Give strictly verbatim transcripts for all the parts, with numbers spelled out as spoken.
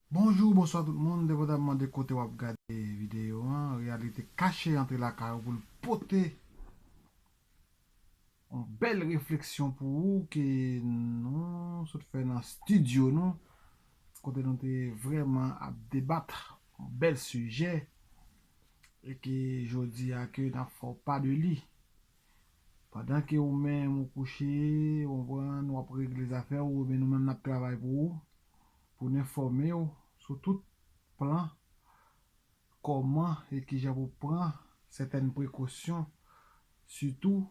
Bonjou, bonswa tout moun, depandaman de kote w ap gade videyo an, Reyalite Kache antre lakay ou pou l pote yon bèl refleksyon pou ou ke nou sot fè nan estidyo nou, kote nou te vrèman ap debat yon bèl sijè e ke jodi a ke n ap fè w pa de li. Pandan ke ou menm ou kouche, ou konprann, w ap regle zafè w, men nou menm n ap travay pou ou, pou n enfòme w sou tout plan, kòman e kijan pou pran sètèn prekosyon, sitou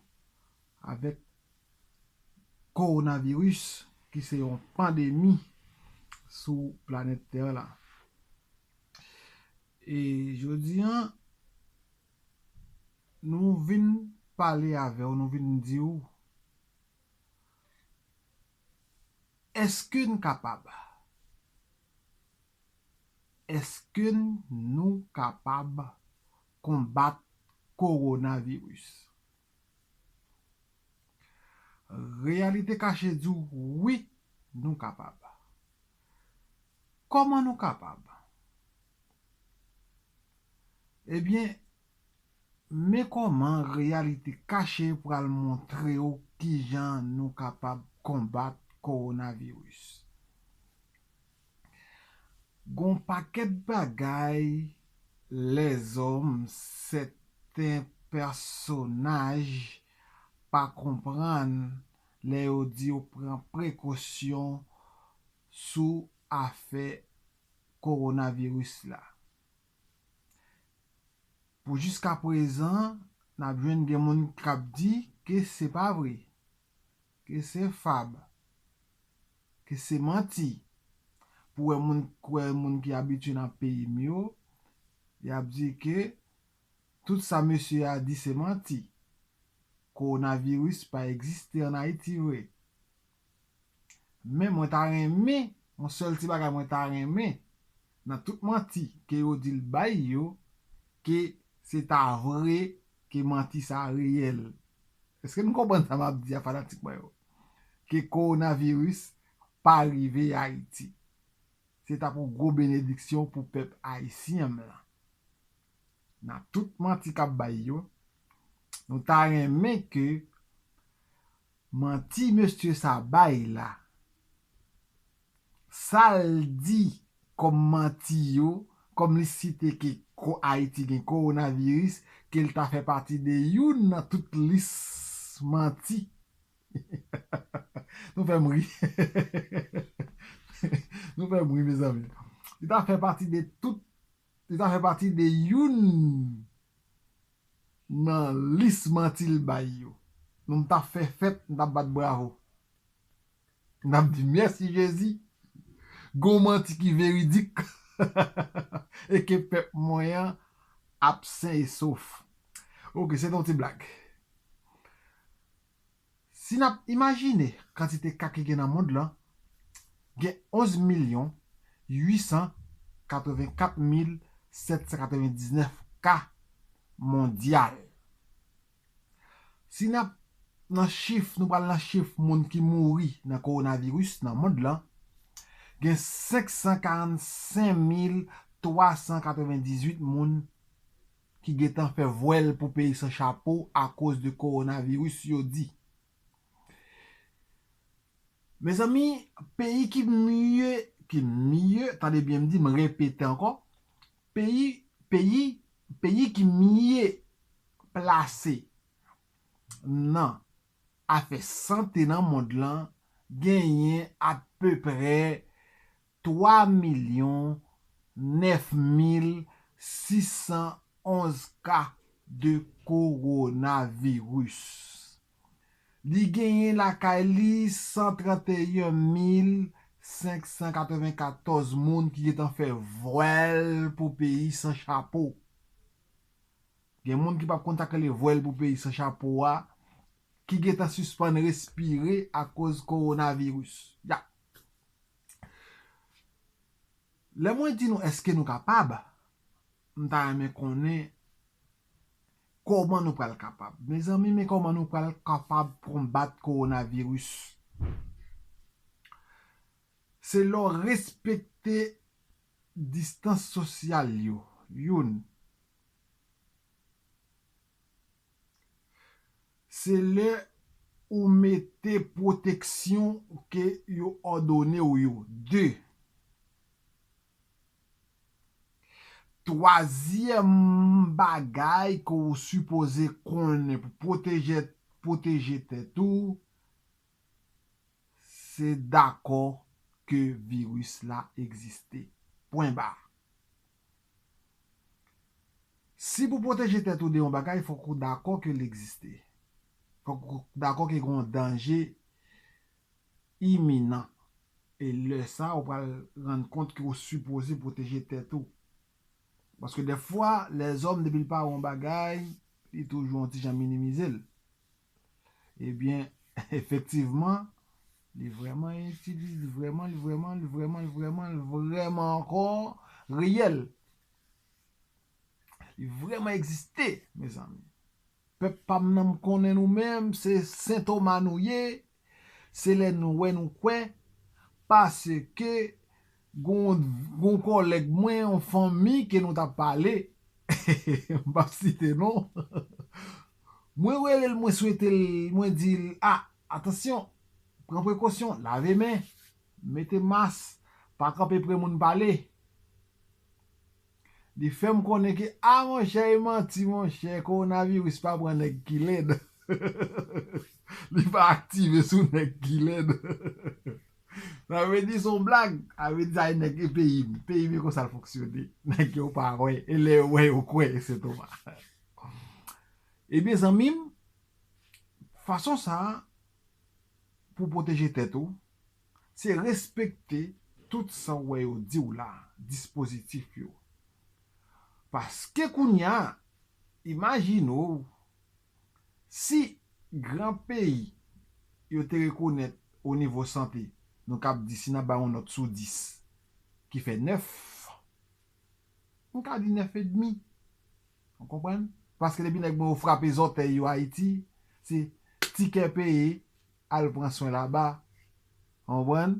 avèk kowonaviris ki se yon pandemi sou planèt tè la. E jodi an, nou vin pale avè w, nou vin di w, èske n kapab? Èske nou kapab konbat kowonaviris? Reyalite Kache di w, wi, nou kapab. Kòman nou kapab? Ebyen, men kòman Reyalite Kache pral montre w kijan nou kapab konbat kowonaviris. Gon pakèt bagay lèzòm, sèten pèsonaj pa konprann lè yo di yo pran prekosyon sou afè kowonaviris la. Pou jiskaprezan, n ap jwenn gen moun k ap di ke se pa vre, ke se fab, ke se manti. Pou wè moun, kwè moun ki abitye nan peyi m yo, y ap di ke tout sa mesye a di se manti. Kowonaviris pa egziste ann Ayiti vre. Men mwen ta renmen, yon sèl ti bagay mwen ta renmen, nan tout manti ke yo di l bay yo, ke se ta vre ke manti sa a reyèl. Èske nou konprann sa m ap di a, fanatik mwen yo? Ke kowonaviris pa rive Ayiti. Se ta pou gwo benediksyon pou pèp ayisyen m lan. Nan tout manti k ap bay yo, nou ta renmen ke manti mesye sa bay la, sa l di kòm manti yo, kòm li site ke ko-, Ayiti gen kowonaviris, ke l ta fè pati de youn nan tout lis manti. Nou fè m ri. Nou fè m ri, mezanmi. Li ta fè pati de tout, li ta fè pati de youn nan lis manti l bay yo. Nou, m t ap fè fèt, m t ap bat bravo. M t ap di, mèsi Jezi. Gon manti ki veridik. E ke pèp mwen an ap sen e sof. Ok, se te yon ti blag. Si n ap imajine kantite ka ki gen nan mond lan, gen onz milyon uit san katrevenkat mil sèt san katrevendiznèf ka mondyal. Si n ap nan chif, nou pral nan chif moun ki mouri nan kowonaviris nan mond lan, gen senk san karannsenk mil twa san katrevendizuit moun ki gentan fè vwèl pou peyi san chapo akoz de kowonaviris, yo di. Mezanmi, peyi ki miye, ki miye, tande byen m di, m repete ankò, peyi, peyi, peyi ki miye plase nan afè sante nan mond lan genyen apeprè twa milyon nèf mil sis san onz ka de kowonaviris. Li genyen lakay li san tranteyen mil senk san katrevenkatòz moun ki gentan fè vwèl pou peyi san chapo. Gen moun ki p ap konn sa k rele vwèl pou peyi san chapo a, ki gentan sispann respire akoz kowonaviris. Ya. Lè mwen di nou, èske nou kapab? M ta renmen konnen kòman nou pral kapab. Mezanmi, men kòman nou pral kapab konbat kowonaviris. Se lè w respekte distans sosyal yo. Youn, se lè ou mete pwoteksyon ke yo òdone w yo. De, twazyèm bagay ke w sipoze konnen pou pwoteje, pwoteje tèt ou, se dakò ke viris la egziste. Pwen ba. Si pou pwoteje tèt ou de yon bagay, fòk ou dakò ke l egziste. Fòk ou dakò ke gen yon danje iminan. E lè sa, ou pral rann kont ke ou sipoze pwoteje tèt ou. Paske dèfwa, lèzòm, depi l pa wè yon bagay, li toujou yon ti jan minimize l. Ebyen, efektivman, li vrèman itilize, li vrèman, li vrèman, li vrèman, li vrèman, li vrèman ankò reyèl. Li vrèman egziste, mezanmi. Pèp pa m nan, m konnen nou menm, se Sen Toma nou ye. Se lè nou wè nou kwè. Paske gon, gon kòlèg mwen, yon fanmi ke nou t ap pale, m p ap site non. Mwen rele l, mwen swete l, mwen di l, a, atansyon, pran prekosyon, lave men, mete mas, pa kanpe pre moun pale. Li fè m konnen ke, a monchè, e manti, monchè, kowonaviris pa pran nèg ki lèd. Li pa aktive sou nèg ki lèd. Sa vle di se yon blag. Sa vle di sa e nèg e peyi m. Peyi m e konsa l fonksyone. Nèg yo pa wè. E lè yo wè, yo kwè, etsetera. Ebyen, zanmi m, fason sa a, pou pwoteje tèt ou, se respekte tout sa w wè yo di w la, dispozitif yo. Paske kounye a, imajine w, si gran peyi yo te rekonèt o nivo sante, nou kab di si n ap bay yon nòt sou dis ki fè nèf, m ka di nèf edmi. Ou konprann? Paske depi nèg mwen yo frape zòtèy yo Ayiti, se tikè peye, al pran swen laba. Ou konprann?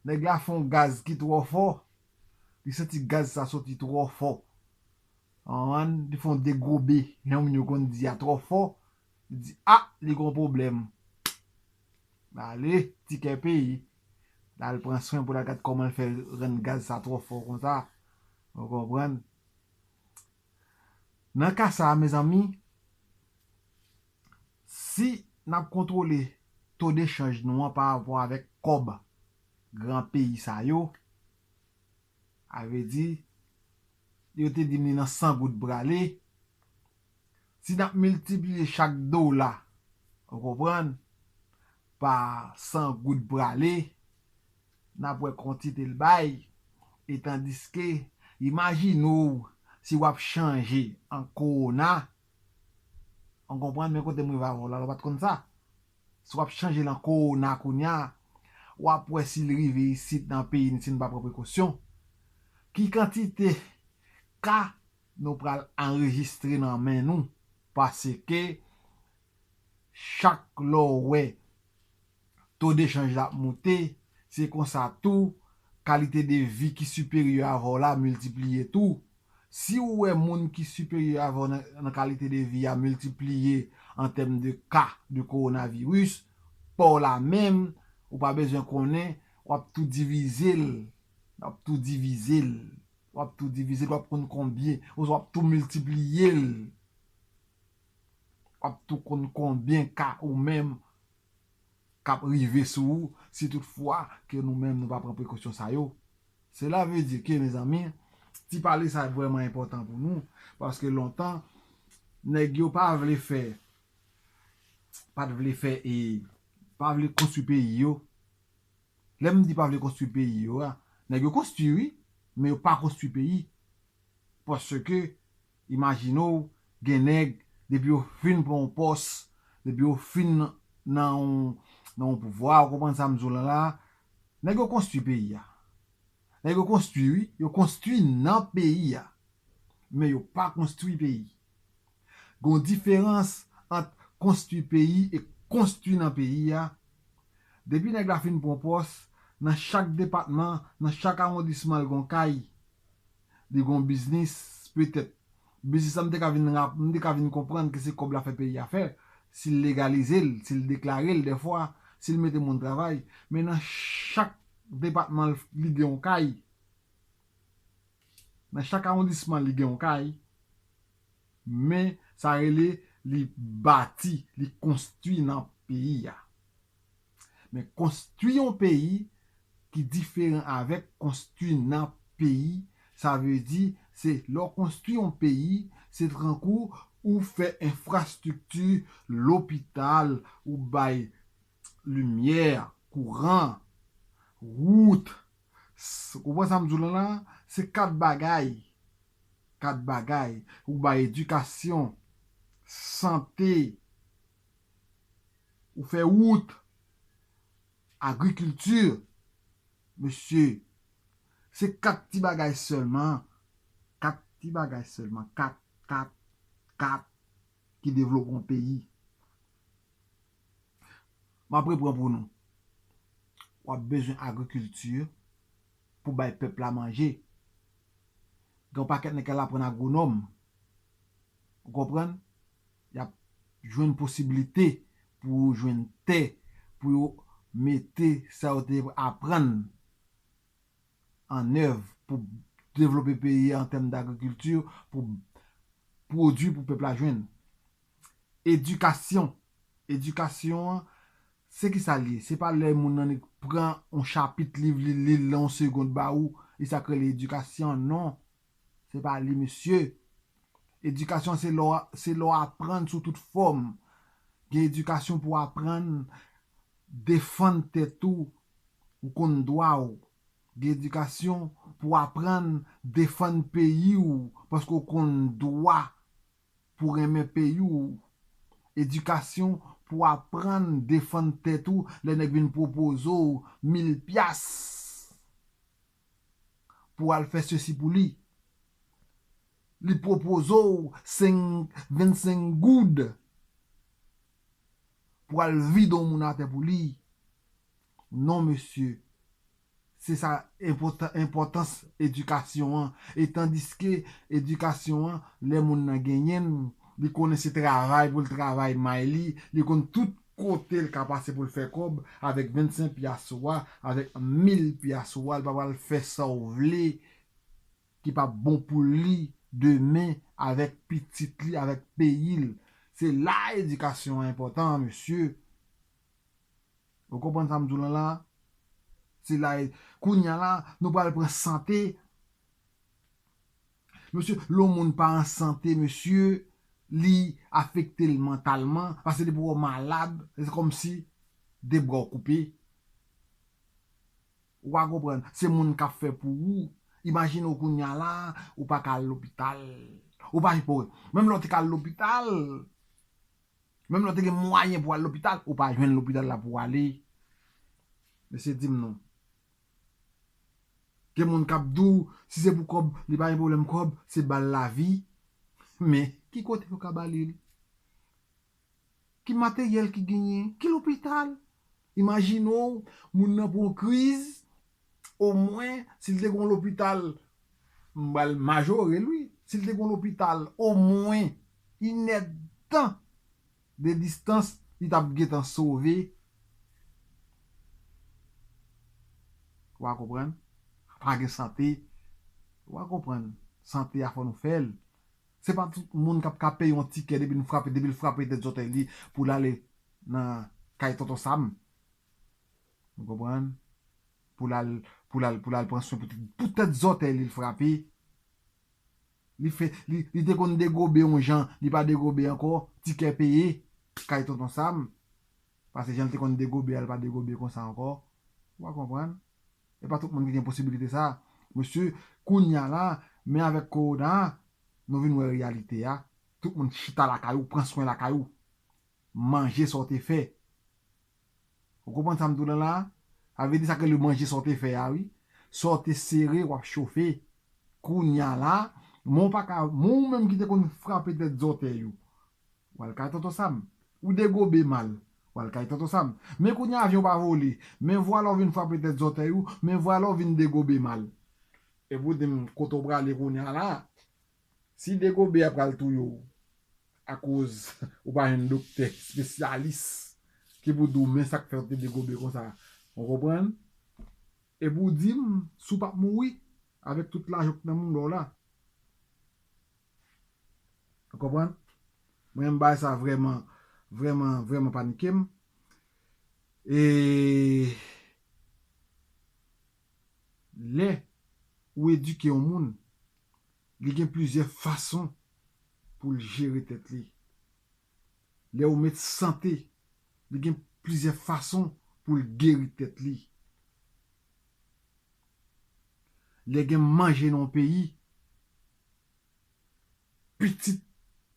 Nèg la fè yon gaz ki twò fò. Li santi gaz sa soti twò fò. Ou konprann? Li fè yon degobe, jan moun yo konn di a, twò fò. Li di, a, li gon pwoblèm. Ale, tikè peye. L al pran swen pou l al gad kòman l fè rann gaz sa twò fò konsa. Ou konprann? Nan ka sa a, mezanmi, si n ap kontwole to de chanj nou an pa rapò avèk kòb gran peyi sa yo, sa vle di, yo te di m li nan san goud prale, si n ap miltipliye chak dola, ou konprann, pa san goud prale, n ap wè kantite l bay, e tandiske, imajine w si w ap chanje an kowona, ou konprann, men kote m rive avè w la, w pa t konn sa. Si w ap chanje l an kowona kounye a, w ap wè si l rive isit nan peyi n, si n pa pran prekosyon. Ki kantite ka nou pral anrejistre nan men nou? Paske chak lè w wè to de chanj la ap moute, se konsa tou kalite de vi ki siperyè avè w la miltipliye tou. Si w wè moun ki siperyè avè w nan, nan kalite de vi a miltipliye an tèm de ka de kowonaviris, pa w la menm, ou pa bezwen konnen, w ap tou divize l, w ap tou divize l, w ap tou divize l, w ap konn konbyen, oswa w ap tou miltipliye l, w ap tou konn konbyen ka ou menm k ap rive sou ou, si toutfwa ke nou menm nou pa pran prekosyon sa yo. Sela vle di ke, mezanmi, ti pale sa vrèman enpòtan pou nou, paske lontan, nèg yo pa vle fè, pa t vle fè, e pa vle konstwi peyi yo. Lè m di pa vle konstwi peyi yo a, nèg yo konstwi, wi, men yo pa konstwi peyi. Paske, imajine w, gen nèg, depi yo fin pran yon pòs, depi yo fin nan, nan yon, nan yon pouvwa, ou konprann sa m di w la la, nèg yo konstwi peyi a. Nèg yo konstwi, wi, yo konstwi nan peyi a. Men yo pa konstwi peyi. Gon diferans ant konstwi peyi e konstwi nan peyi a. Depi nèg la fin pran pòs, Nan chak depatman, nan chak awondisman, l gen yon kay. Li gen yon biznis, petèt. Biznis la, m te ka vin rap-, m te ka vin konprann ke se kòb la fè peyi a fè. Si l legalize l, si l deklare l dèfwa, si l mete moun travay. Men nan chak depatman, li gen yon kay. Nan chak awondisman, li gen yon kay. Men sa rele li bati, li konstwi nan peyi a. Men konstwi yon peyi ki diferan avèk konstwi nan peyi, sa vle di, se lè w konstwi yon peyi, se tankou ou fè enfrastrikti, lopital, ou bay limyè, kouran, wout. S-, ou konprann sa m di w la la? Se kat bagay. Kat bagay. Ou bay edikasyon, sante, ou fè wout, agrikilti. Mesye, se kat ti bagay sèlman. Kat ti bagay sèlman. Kat, kat, kat ki devlope yon peyi. M ap repran pou nou. W ap bezwen agrikilti pou bay pèp la manje. Gen yon pakèt nèg k al aprann agwonòm. Ou konprann? Y ap jwenn posiblite pou yo jwenn tè, pou yo mete sa yo te aprann an èv pou devlope peyi a an tèm dagrikilti, pou pwodui pou pèp la jwenn. Edikasyon. Edikasyon an, se ki sa l ye? Se pa lè moun nan li pran yon chapit liv, li li l nan yon segond ba ou, e sa k rele edikasyon, non. Se pa li, mesye. Edikasyon se lè w, se lè w aprann sou tout fòm. Gen edikasyon pou w aprann defann tèt ou, ou konn dwa w. Gen edikasyon pou w aprann defann peyi w, paske w konn dwa pou renmen peyi w. Edikasyon pou w aprann defann tèt ou lè nèg vin pwopoze w mil pyas pou w al fè sesi pou li. Li pwopoze w senk, vennsenk goud pou w al vide yon moun atè pou li. Non, mesye. Se sa enpòtan-, enpòtans edikasyon an. E tandiske edikasyon an, lè moun nan genyen l, li konnen se travay pou l travay may li, li konn tout kote l ka pase pou l fè kòb, avèk vennsenk pyas ou a, avèk mil pyas ou a, l pa pral fè sa w vle, ki p ap bon pou li demen, avèk pitit li, avèk peyi l. Se la edikasyon an enpòtan, mesye. Ou konprann sa m di w lan la? Se la, kounye a la, nou pral pran sante. Mesye, lè yon moun pa an sante, mesye, li afekte l mantalman, paske depi w malad, se kòmsi de bra w koupe. Ou pa konprann? Se moun k ap fè pou ou. Imajine w kounye a la, ou pa ka al lopital. Ou pa, menm lè w te ka al lopital, menm lè w te gen mwayen pou al lopital, ou pa jwenn lopital la pou w ale. Mesye, di m non. Gen moun k ap di w, si se pou kòb, li pa gen pwoblèm kòb, se ba l lavi. Men, ki kote yo ka ba li l? Ki materyèl ki genyen? Ki lopital? Imajine w, moun nan pran kriz, omwen, si l te gen yon lopital, m pral majore l, wi. Si l te gen yon lopital, omwen, inèdtan de distans, li t ap gentan sove. Ou a konprann? Pa gen sante. Ou a konprann? Sante a fò nou fè l. Se pa tout moun k ap ka peye yon tikè depi l frape, depi l frape tèt zòtèy li pou l ale nan kay Tonton Sam. Ou konprann? Pou l al, pou l al, pou l al pran swen pou tèt, pou tèt zòtèy li l frape. Li fè, li, li te konn degobe yon jan, li pa degobe ankò, tikè peye, kay Tonton Sam. Paske jan l te konn degobe a, l pa degobe konsa ankò. Ou a konprann? E pa tout moun ki gen posibilite sa. Mesye, kounye a la, men avèk kowona, nou vin wè reyalite a. Tout moun chita lakay ou, pran swen lakay ou. Manje sa w te fè. Ou konprann sa m di w lan la? Sa vle di sa k rele manje sa w te fè a, wi. Sa w te sere, w ap chofe. Kounye a la, men w pa ka, men w menm ki te konn frape tèt zòtèy ou. W al kay Tonton Sam. Ou degobe mal. al kay Tonton Sam. Men kounye a avyon pa vole. Men vwala w vin frape tèt zòtèy ou. Men vwala w vin degobe mal. Epi w di m kote w prale kounye a la. Si degobe a pral touye w, akoz ou pa jwenn doktè espesyalis ki pou di w men sa k fè w te degobe konsa. Ou konprann? Epi w di m si w p ap mouri avèk tout lajan k nan mouda w la. Ou konprann? Mwen menm bagay sa vrèman, vrèman, vrèman panike m. E lè ou edike yon moun, li gen plizyè fason pou l jere tèt li. Lè ou met sante, li gen plizyè fason pou l geri tèt li. Lè gen manje nan yon peyi, pitit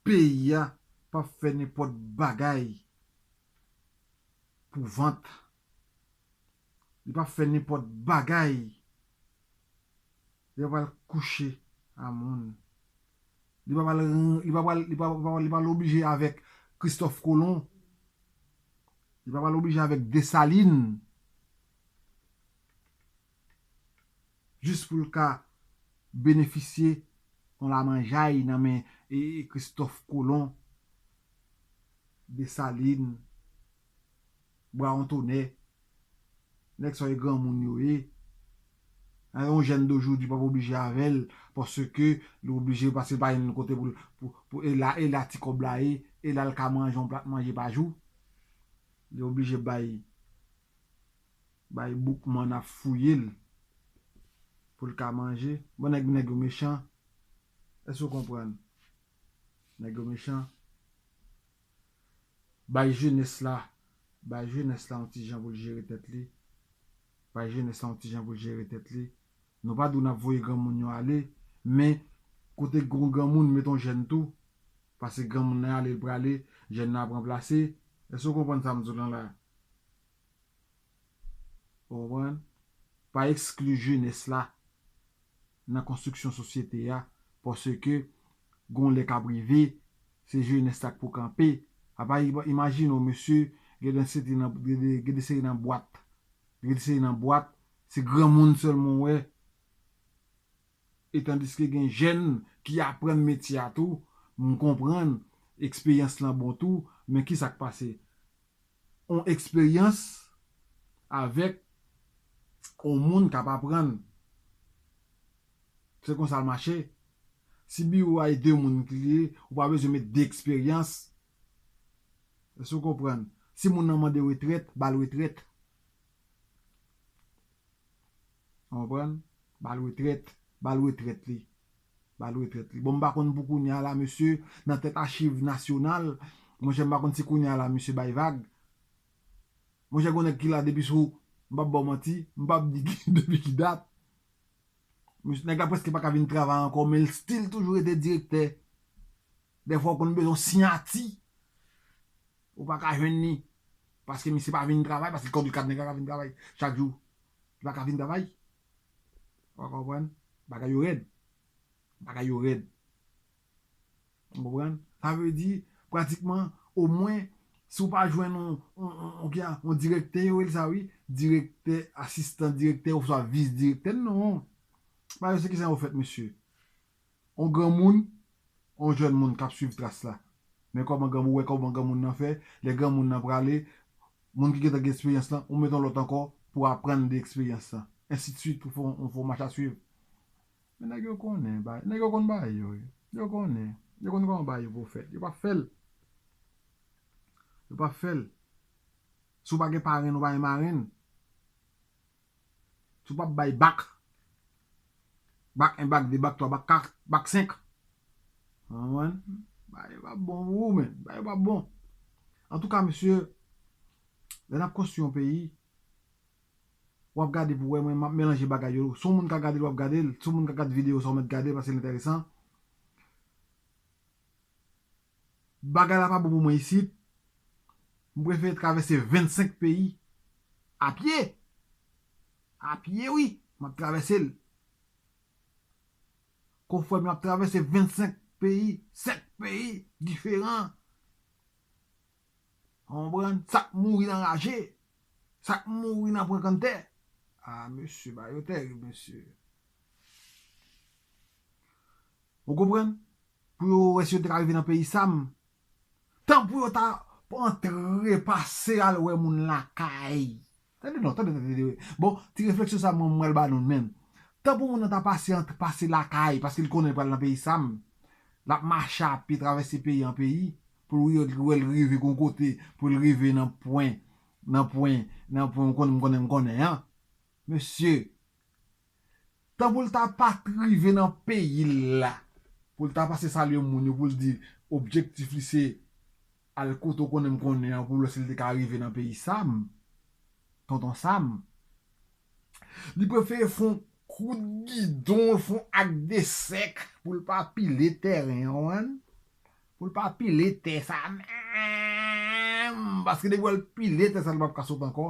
peyi a p ap fè nenpòt bagay pou vant. Li p ap fè nenpòt bagay. Li p ap al kouche a moun. Li p ap al, li p ap al, li p ap, li p ap al oblije avèk Kristòf Kolon. Li p ap al oblije avèk Desalin. Jis pou l ka benefisye yon lamanjay nan men e, e Kristòf Kolon, Desalin, Brawon Tonè, nèg sa yo granmoun yo ye. Yon jèn dojodi p ap oblije avè l, paske li oblije pase pa yon kote pou, pou, pou e la, e la ti kòb la ye, e la l ka manje yon plat manje pa jou. Li oblije bay, bay boukman ap fouye l pou l ka manje. Bon, nèg, nèg yo mechan. Èske w konprann? Nèg yo mechan. Bay jenès la, bay jenès la yon ti jan pou l jere tèt li. Bay jenès la yon ti jan pou l jere tèt li. Nou pa di w n ap voye granmoun yo ale, men kote gen yon granmoun, met yon jèn tou. Paske granmoun nan ale, l prale, jèn nan ap ranplase. Èske w konprann sa m di w lan la? Ou konprann? Pa ekskli jenès la nan konstriksyon sosyete a, paske gon lè k ap rive, se jenès la k pou kanpe. Apa, ima-, imajine w, mesye, gen de seri nan, gen de, gen de seri nan bwat. Gen de seri nan bwat, se granmoun sèlman w wè. E tandiske gen jèn ki aprann metye a tou, m konprann, eksperyans lan bon tou, men kisa k pase? On eksperyans avèk on moun k ap aprann. Se konsa l mache. Si biwo a e de moun ki li ye, ou pa bezwen met de eksperyans. Èske w konprann? Si moun nan mande retrèt, ba l retrèt. Ou konprann? Ba l retrèt, ba l retrèt li. Ba l retrèt li. Bon, m pa konn pou kounye a la, mesye, nan tèt achiv nasyonal, monchè, m pa konn si kounye a la, mesye bay vag. Monchè, gon nèg ki la depi sou, m p ap ba w manti, m p ap di ki, depi ki dat. Mesye, nèg la prèske pa ka vin travay ankò, men l still toujou rete direktè. Dèfwa, w konn bezwen siyati. Ou pa ka jwenn li. Paske misye pa vin travay, paske kòd li ka nèg la ka vin travay chak jou. Li pa ka vin travay. Ou pa konprann? Bagay yo rèd. Bagay yo rèd. Ou konprann? Sa vle di, pratikman, omwen, si w pa jwenn on, on, on, on, on direktè, yo rele sa, wi, direktè, asistan direktè, oswa vis direktè, non. Bagay yo se ki sa yo fèt, mesye. On granmoun, on jèn moun k ap swiv tras la. Men kòman granmoun, ou wè kòman granmoun nan fè, lè granmoun nan prale, moun ki gentan gen eksperyans lan, ou met on lòt ankò pou aprann de eksperyans lan. Ensidswit, ou fè on, ou fè on mach a swiv. Men nèg yo konnen, bay, nèg yo konn bagay yo, wi. Yo konnen. Yo konn kòman bagay yo pou fèt. Yo p ap fè l. Yo p ap fè l. Si w pa gen parenn, ou pa gen marenn. Si w p ap bay bak, bak en, bak de, bak twa, bak kat, bak senk. Ou konprann? Bagay yo p ap bon pou ou, men. Bagay yo p ap bon. Antouka, mesye, lè n ap konstwi yon peyi, w ap gade pou wè, mwen, m ap melanje bagay yo. Si yon moun ka gade l, w ap gade l. Si yon moun ka gade videyo sa, w mèt gade l, paske l enteresan. Bagay la pa bon pou mwen isit. M prefere travèse vennsenk peyi a pye. A pye, wi. M ap travèse l. Konfrè m, m ap travèse vennsenk peyi, senk peyi diferan. Ou konprann? Sa k mouri nan raje. Sa k mouri nan pran kanntè. Ah, mesye, bagay yo tèrib, mesye. Ou konprann? Pou yo wè si yo te ka rive nan peyi sa m. Tan pou yo ta antre, pase al wè moun lakay. Tande non, tande, tande, tande. Bon, ti refleksyon sa mwen, mwen ba nou menm. Tan pou moun nan ta pase, antre, pase lakay, paske l konnen l pral nan peyi sa m. L ap mache a pye, travèse peyi an peyi, pou l wè l rive gon kote, pou l rive nan pwen, nan pwen, nan pwen, m konnen, m konnen, m konnen an. Mesye, tan pou l ta pa t rive nan peyi l la, pou l ta pase salye moun yo, pou l di objektif li se al kote w konnen m konnen an, pou l wè si l te ka rive nan peyi Sam, tonton Sam. Li prefere fè yon kout gidon, fè yon ak de sèk pou l pa pile tèren an, pou l pa pile tè sa menm. Paske depi w wè l pile tè sa, l p ap ka sot ankò.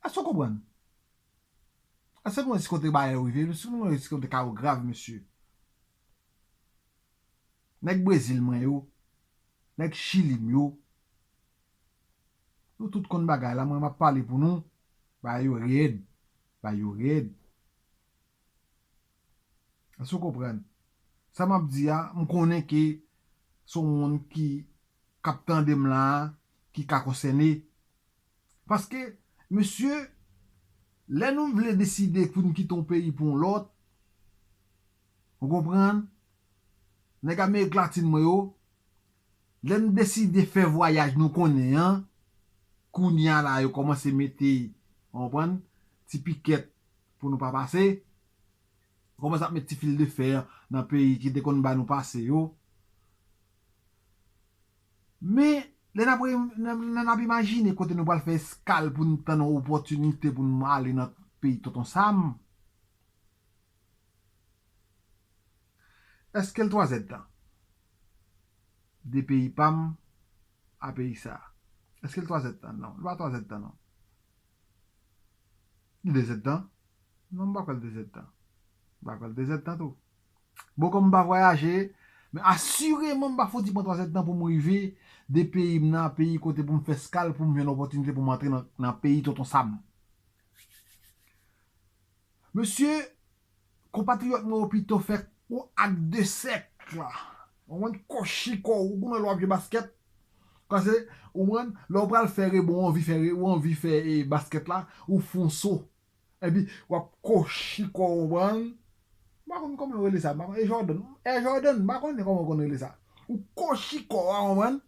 Èske w konprann? Èske nou wè si kote bagay yo rive? Si nou wè si kote ka yo grav, mesye. Nèg Brezil mwen yo, nèg Chili m yo, nou tout konn bagay la, mwen m ap pale pou nou, bagay yo rèd, bagay yo rèd. Èske w konprann? Sa m ap di a, m konnen ke se yon moun ki, k ap tande m la a, ki ka konsène. Paske, mesye, lè nou vle deside pou n kite yon peyi pou yon lòt, ou konprann? Nèg Amerik Latin mwen yo, lè n deside fè vwayaj nou konnen an, kounye a la, yo kòmanse mete, ou konprann, ti pikèt pou nou pa pase. Kòmanse ap met ti fil de fè nan peyi ki te konn ba nou pase yo. Men, lè n ap, lè n ap imajine kote nou pral fè eskal pou n tann yon opòtinite pou n ale nan peyi Tonton Sam, èske l twazèdtan? De peyi pa m a peyi sa. Èske l twazèdtan? Non, li pa twazèdtan, non. Li dezèdtan? Non, m pa kwè l dezèdtan. M pa kwè l dezèdtan tou. Bon, kòm m pa vwayaje, men asireman m pa fouti pran twazèdtan pou m rive de peyi m nan, peyi kote pou m fè eskal, pou m jwenn opòtinite pou m antre nan, nan peyi Tonton Sam. Mesye, konpatriyòt mwen yo pito fè yon ak de sèk la. Ou konprann, kochi kò w, ou konn lè w ap jwe baskèt. Paske, ou konprann, lè w pral fè rebon, ou anvi fè re-, ou anvi fè, e, baskèt la, ou fè yon so. Epi, w ap kochi kò w, ou konprann. M pa konn kòman yo rele sa, m pa konn, e Jordan, e Jordan, m pa konnen kòman yo konn rele sa. Ou kochi kò a, ou konprann.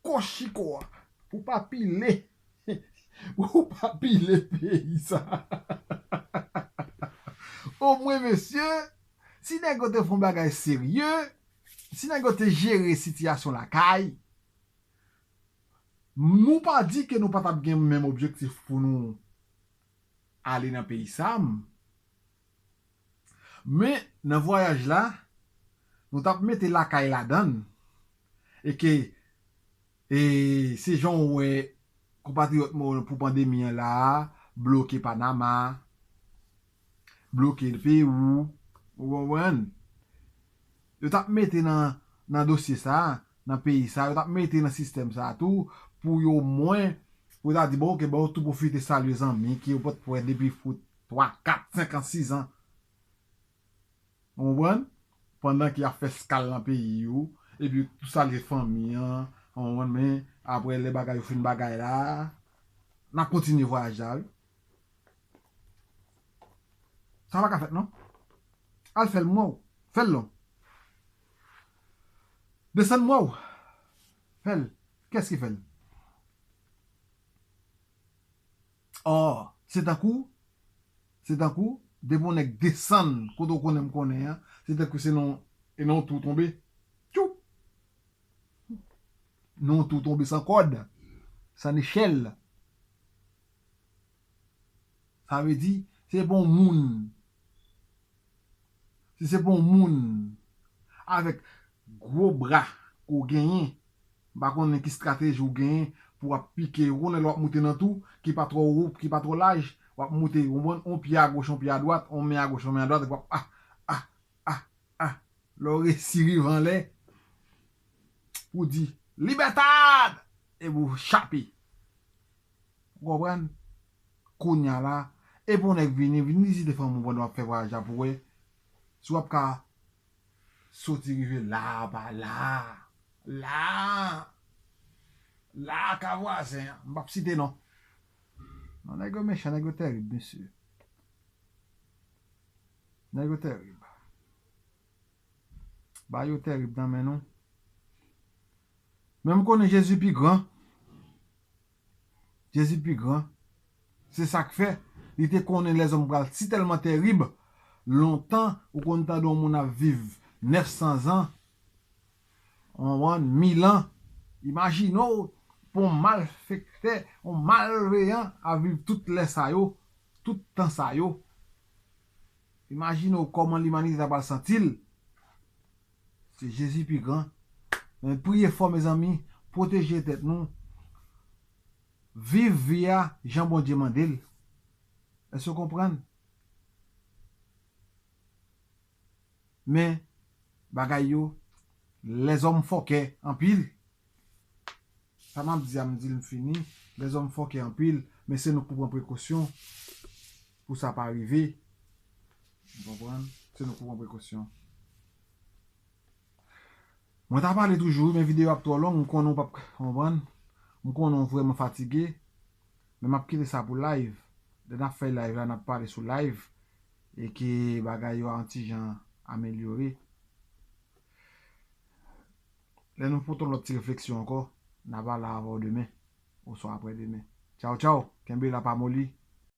Kochi kò a. Pou pa pile. Ou pa pile peyi sa. Omwen, mesye, si nèg yo te fè yon bagay serye, si nèg yo te jere sitiyasyon lakay, nou pa di ke nou pa t ap gen menm objektif pou nou ale nan peyi sa m. Men, nan vwayaj la, nou t ap mete lakay ladan l. E ke, e, se jan w wè konpatriyòt mwen yo pou pandemi an la a, bloke Panama, bloke Pewou, ou konprann? Yo t ap mete nan, nan dosye sa a, nan peyi sa a, yo t ap mete nan sistèm sa a tou, pou yo mwen, pou yo ta di, bon, oke, bon, yo tou pwofite salye zanmi ke yo pa t wè depi fout twa, kat, senk an, sis an. Ou konprann? Pandan ke y ap fè eskal nan peyi yo, epi tou salye fanmi an, ou konprann, men apre lè bagay yo fin bagay la, n ap kontinye vwayaj la, wi. Sa pa ka fèt, non. Al fè l, m wè w. Fè l non. Desann, m wè w. Fè l. Kiyès ki fè l? Ò, se tankou, se tankou, depi yon nèg desann, kote w konnen m konnen an, se tankou se nan, e nan yon twou tonbe. Tchoup! Nan yon twou tonbe san kòd, san nechèl. Sa vle di, se pa yon moun. Si se pa yon moun avèk gwo bra ke w genyen, m pa konnen ki estrateji w genyen pou w ap pike, ou konnen lè w ap moute nan twou, ki pa twò wo, ki pa twò laj, w ap moute, ou konprann, yon pye agoch, yon pye adwat, yon men agoch, yon men adwat, epi w ap, ah, ah, ah, ah, lè w resi rive anlè, pou w di, "Libertad!" Epi w chape. Ou konprann? Kounye a la, epi yon nèg vini, vin vizite fanmi w pandan w ap fè vwayaj la pou w wè si w ap ka soti rive la, pa la, la, la ka vwazen an. M p ap site non. Non, nèg yo mechan, nèg yo tèrib, mesye. Nèg yo tèrib. Bagay yo tèrib nan men nou. Men m konnen Jezi pi gran. Jezi pi gran. Se sa k fè li te konnen lèzòm pral si tèlman tèrib. Lontan, ou konn tande yon moun ap viv nèf san zan, yon mil an. Imajine w pou yon malfektè, yon malveyan ap viv tout lè sa yo, tout tan sa yo. Imajine w kòman limanite ta pral santi l. Se Jezi pi gran. Men priye fò, mezanmi, pwoteje tèt nou. Viv vi a jan Bondye mande l. Èske w konprann? Men, bagay yo, lèzòm fòkè anpil. Sa m ap di a, m di l m fini. Lèzòm fòkè anpil, men se nou k pou pran prekosyon pou sa pa rive. Ou konprann? Se nou k pou pran prekosyon. Mwen ta pale toujou, wi, men videyo ap twò long, m konnen w p ap konprann. M konnen w vrèman fatige, men m ap kite sa pou live. Lè n ap fè live la, n ap pale sou live e ke bagay yo an ti jan amelyore. Lè nou pote yon lòt ti refleksyon ankò, n a pale avè w demen oswa aprè demen. Tchaw, tchaw. Kenbe la, pa moli.